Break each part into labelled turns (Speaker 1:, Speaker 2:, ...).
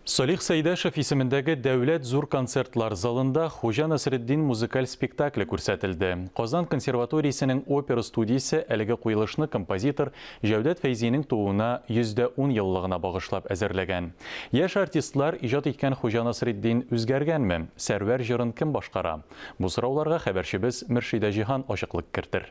Speaker 1: Салих Сәйдәшев исемендәге Дәүләт зур концертлар залында Хуҗа Насретдин музыкаль спектакле күрсәтелде. Казан консерваториясенең опера студиясе әлеге куелышны композитор Җәүдәт Фәйзинең тууына 110 еллыгына багышлап әзерләгән. Яшь артистлар иҗат иткән Хуҗа Насретдин үзгәргәнме? Сәрвәр җырын кем башкара? Бу сорауларга хәбәрчебез Мөршидә Җиһан ачыклык кертер.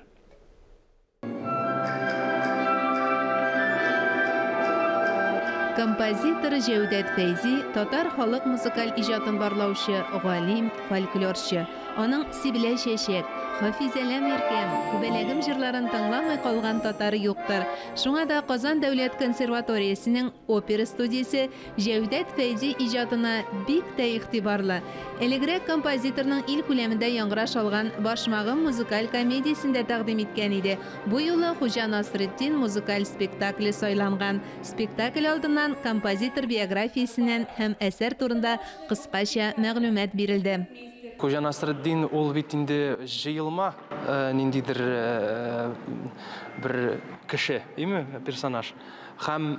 Speaker 2: Композитор Җәүдәт Фәйзи татар халык музыкаль иҗатын барлаучы галим, фольклорчы. Аның Сибелә чәчәк, Хафизәләм иркәм, Күбәләгем җырларын тыңламый калган татар юктыр. Шуңа да Казан дәүләт консерваториясенең опера студиясе Җәүдәт Фәйзи иҗатына бик тә игътибарлы. Элегрәк композиторның ил күләмендә яңгыраш алган Башмагым музыкаль комедиясен дә тәкъдим иткән иде. Бу юлы Хуҗа Насретдин музыкаль спектакле сайланган. Спектакль алдыннан композитор биографиясеннән һәм әсәр турында кыскача мәгълүмат бирелде.
Speaker 3: Хуҗа Насретдин ул бит инде җыелма ниндидер бер кеше, име, персонаж. Һәм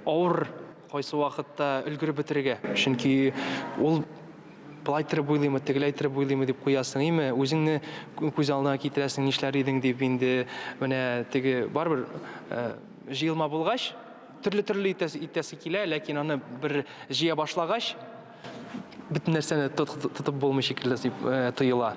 Speaker 3: авыр кайсы вакытта өлгереп бетерергә. Чөнки ул былай иттереп уйлыймы, тегеләй иттереп уйлыймы дип куясың, име, үзеңне күз алдына китерәсең, нишләр идең дип инде менә теге барыбер җыелма булгач, төрле-төрле итәсе килә, ләкин аны бер җыя башлагач, Бөтен нәрсәне тотып булмый шикелле дип тоела.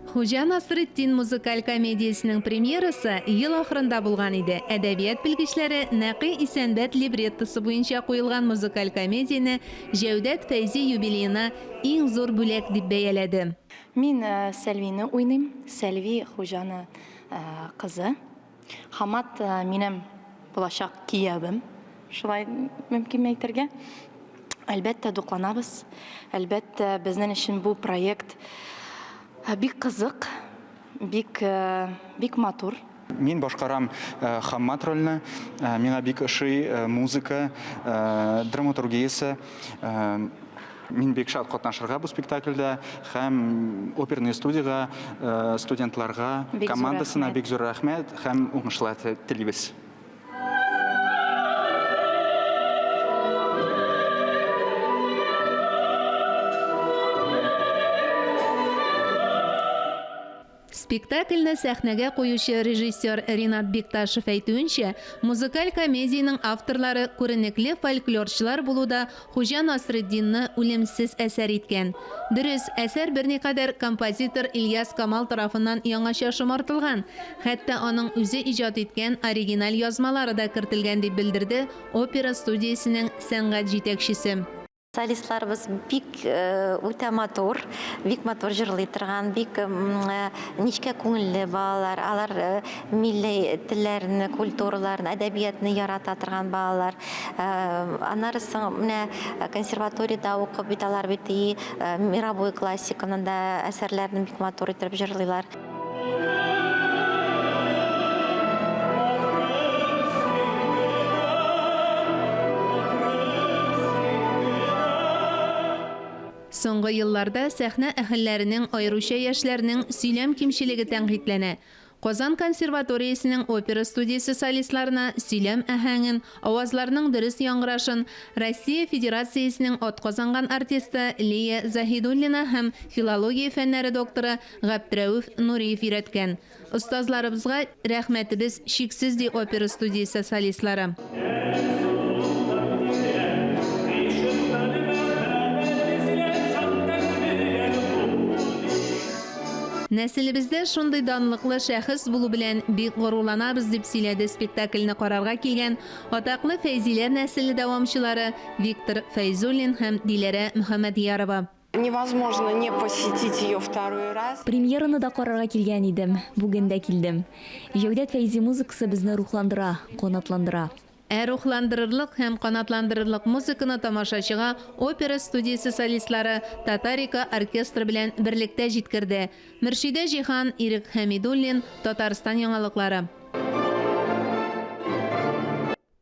Speaker 2: Хуҗа Насретдин музыкаль комедиясенең премьерасы ел ахырында булган иде. Әдәбият белгечләре Нәкый Исәнбәт либреттосы буенча куелган музыкаль комедияне Җәүдәт Фәйзи юбилеена иң зур бүләк дип бәяләде.
Speaker 4: Мин Сәлвине уйныйм. Сәлви Хуҗаны кызы. Хамат минем булачак киявем, шулай мөмкинме әйтергә. Әлбәттә, дукланабыз. Әлбәттә, безнең өчен бу проект бик кызык, бик бик матур.
Speaker 5: Мин башкарам Хаммат рольне. Миңа бик ошый музыка, драматургиясе. Мин бик шат катнашырга бу спектакльдә һәм оперный студиягә, студентларга, командасына бик зур рәхмәт һәм уңышлар телибез.
Speaker 2: Спектакльне сәхнәгә куючы режиссер Ринат Бикташев әйтүенчә, музыкаль комедиянең авторлары күренекле фольклорчылар булу да Хуҗа Насретдинны үлемсез әсәр иткән. Дөрес, әсәр берникадәр композитор Ильяс Камал тарафыннан яңача шомартылган, хәтта аның үзе иҗат иткән оригиналь язмалары да кертелгән, дип белдерде опера студиясенең сәнгать җитәкчесе.
Speaker 6: Солистларыбыз бик үтә матур, бик матур җырлый торган, бик нечкә күңелле балалар. Алар милли телләрне, культураларын, әдәбиятны ярата торган балалар. Аннары соң менә консерваториядә укып бит алар бит и мировой классиканы да әсәрләрен бик матур итеп җырлыйлар.
Speaker 2: Соңгы елларда сәхнә әһелләренең, аеруча яшьләрнең, сөйләм кимчелеге тәнкыйтьләнә. Казан консерваториясенең опера студиясе солистларына сөйләм аһәңен, авазларның дөрес яңгырашын Россия Федерациясенең атказанган артисты Лия Заһидуллина һәм филология фәннәре докторы Гаптрәүф Нуриев өйрәткән. Остазларыбызга рәхмәтебез чиксез, ди опера студиясе солистлары. Нәселебездә шундый данлыклы шәхес булу белән бик горурланабыз, дип сөйләде спектакльне карарга килгән атаклы Фәйзиләр нәселе дәвамчылары Виктор Фәйзуллин һәм Диләрә Мөхәммәдьярова.
Speaker 7: Невозможно не посетить ее второй раз.
Speaker 8: Премьераны да карарга килгән идем, бүген дә килдем. Җәүдәт Фәйзи музыкасы безне рухландыра, канатландыра.
Speaker 2: Ә рухландырырлык һәм канатландырырлык музыканы тамашачыга опера студиясе солистлары Татарика оркестры белән берлектә җиткерде. Мөршидә Җиһан, Ирек Хәмидуллин, Татарстан яңалыклары.